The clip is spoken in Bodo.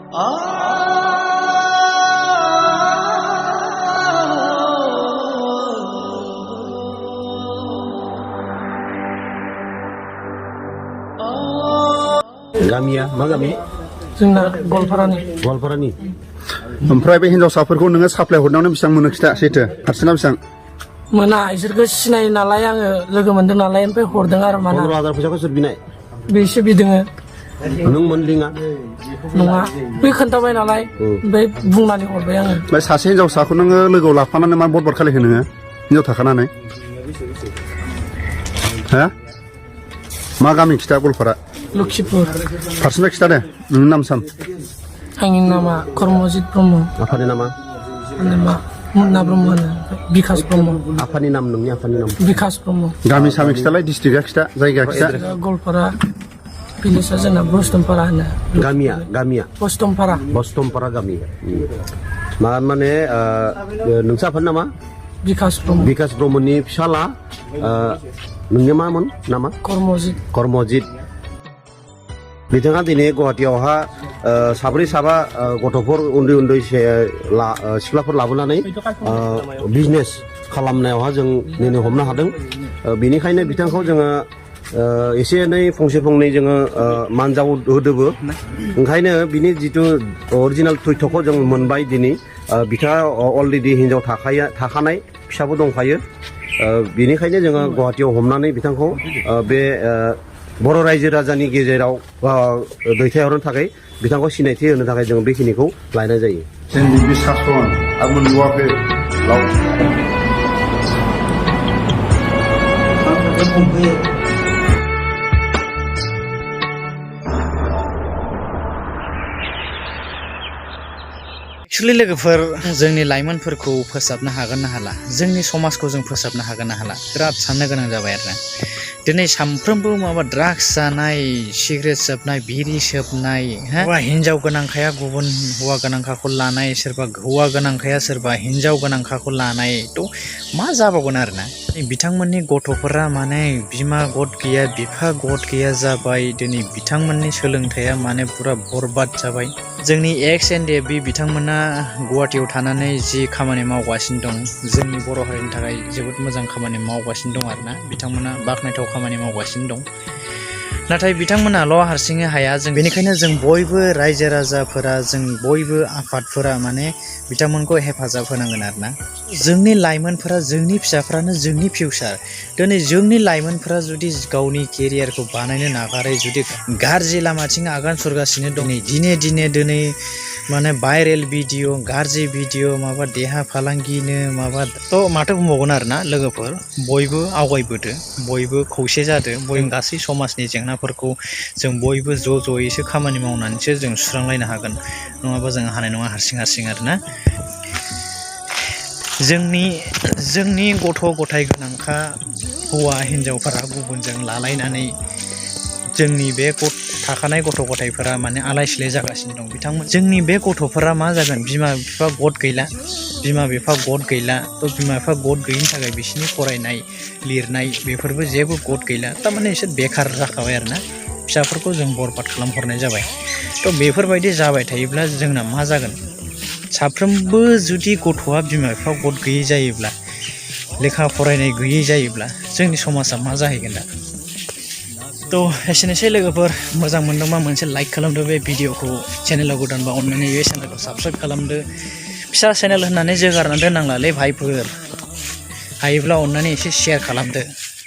गामिया मा गामि जोंना गवालपारानि ओमफ्राय बे हिनजावसाफोरखौ नोङो साप्लाय हरनायावनो बेसेबां मोनो खिथा सैथो हारसिंना बेसेबां मोना इसोरखौ सिनायो नालाय आङो लोगो मोनदों नालाय ओमफ्राय हरदों आरो माना 15,000 फैसाखौ सोर बिनाय बेसो बिदोङो नों मोनलिङा नङा बे खोन्थाबाय नालाय ओमफ्राय बुंनानै हरबाय आङो ओमफ्राय सासे हिनजावसाखौ नोङो लोगोआव लाफानानै मा बदबद खालायखो नोङो हिनजाव थाखानानै हा मा गामि खिथा गवालपारा लक्षिपुर फारसेनिफ्राय खिथा दे नोंनि नाम साम आंनि नामा कर्मजित ब्रह्म आफानि नामा मुन्ना ब्रह्म होनो बिकास ब्रह्म आफानि नाम नोंनि आफानि नाम बिकास ब्रह्म गामि सामि खिथालाय डिस्ट्रिक्टआ खिथा जायगा खिथा गवालपारा भिलेजआ जोंना बस्तमपारा होनो गामिया बस्तमपारा गामि मा माने नोंसा आफानि नामा बिकास ब्रह्मनि फिसाला नोंनि मामोन नामा कर्मजित बिथाङा दिनै गुवाहाटीयावहा साब्रै साबा गथ'फोर उन्दै सिख्लाफोर लाबोनानै बिजनेस खालामनायावहा जों दिनै हमनो हादों बेनिखायनो बिथांखौ जोङो एसे एनै फंसे फंनै जोङो मानजाव होदोबो ओंखायनो बिनि जिथु अरिजिनेल तथ्यखौ जों मोनबाय दिनै बिथाङा अलरेडि हिनजाव थाखानाय फिसाबो दंखायो बेनिखायनो जोङो गुवाहाटीयाव हमनानै बिथांखौ बे बर' रायजो राजानि गेजेराव दैथायहरनो थाखाय बिथांखौ सिनायथि होनो थाखाय जों बेखिनिखौ लायनाय जायो जोंनि बे सासन आरो मोनबावाखै एक्चुअली लोगोफोर जोंनि लाइमोनफोरखौ फोसाबनो हागोन ना हाला जोंनि समाजखौ जों फोसाबनो हागोन ना हाला बिराद साननो गोनां जाबाय आरोना दिनै सामफ्रोमबो माबा ड्राग्स जानाय सिगारेट सोबनाय बिरि सोबनाय हौवा हिनजाव गोनांखाया गुबुन हौवा गोनांखाखौ लानाय सोरबा हौवा गोनांखाया सोरबा हिनजाव गोनांखाखौ लानाय थ' मा जाबावगोन आरोना बिथांमोननि गथ'फोरा माने बिमा गद गैया बिफा गद गैया जाबाय दिनै बिथांमोननि सोलोंथाइया माने पुरा बरबाद जाबाय जोंनि एक्स एनडिएफबि बिथांमोना गुवाहाटीयाव थानानै जि खामानि मावगासिनो दं जोंनि बर' हारिनि थाखाय जोबोद मोजां खामानि मावगासिनो दं आरोना बिथांमोना बाख्नायथाव खामानि मावगासिनो दं नाथाय बिथांमोनाल' हारसिङै हाया जों बेनिखायनो जों बयबो रायजो राजाफोरा जों बयबो आफादफोरा माने बिथांमोनखौ हेफाजाब होनांगोन आरोना जोंनि लाइमोनफोरा जोंनि फिसाफ्रानो जोंनि फिउचार दिनै जोंनि लाइमोनफोरा जुदि गावनि केरियारखौ बानायनो नागारै जुदि गाज्रि लामाथिं आगान सुरगासिनो दं दिनै माने भाइरेल भिडिअ गाज्रि भिडिअ माबा देहा फालांगिनो माबा थ' माथो बुंबावगोन आरोना लोगोफोर बयबो आवगायबोदो बयबो खौसे जादो बयबो गासै समाजनि जेंनाफोरखौ जों बयबो ज' ज'यैसो खामानि मावनानैसो जों सुस्रांलायनो हागोन नङाबा जों हानाय नङा हारसिं आरोना जोंनि गथ' गथाय गोनांखा हौवा हिनजावफोरा गुबुनजों लालायनानै जोंनि बे थाखानाय गथ' गथायफोरा माने आलाय सिलाय जागासिनो दं बिथांमोन जोंनि बे गथ'फोरा मा जागोन बिमा बिफा गद गैला थ' बिमा बिफा गद गैयिनि थाखाय बिसोरनि फरायनाय लिरनाय बेफोरबो जेबो गद गैला थारमाने एसे बेखार जाखाबाय आरोना फिसाफोरखौ जों बरबाद खालामहरनाय जाबाय थ' बेफोरबायदि जाबाय थायोब्ला जोंना मा जागोन साफ्रोमबो जुदि गथ'आ बिमा बिफा गद गैयै जायोब्ला लेखा फरायनाय गैयै जायोब्ला जोंनि समाजा मा जाहैगोन दा थ' एसेनोसै लोगोफोर मोजां मोनदोंबा मोनसे लाइक खालामदो बे भिडिअखौ चेनेलाव गोदानबा अननानै बे चेनेलखौ साबस्क्राइब खालामदो फिसा चेनेल होननानै जोगारना दोननांलालै भाइफोर हायोब्ला अननानै एसे शेयार खालामदो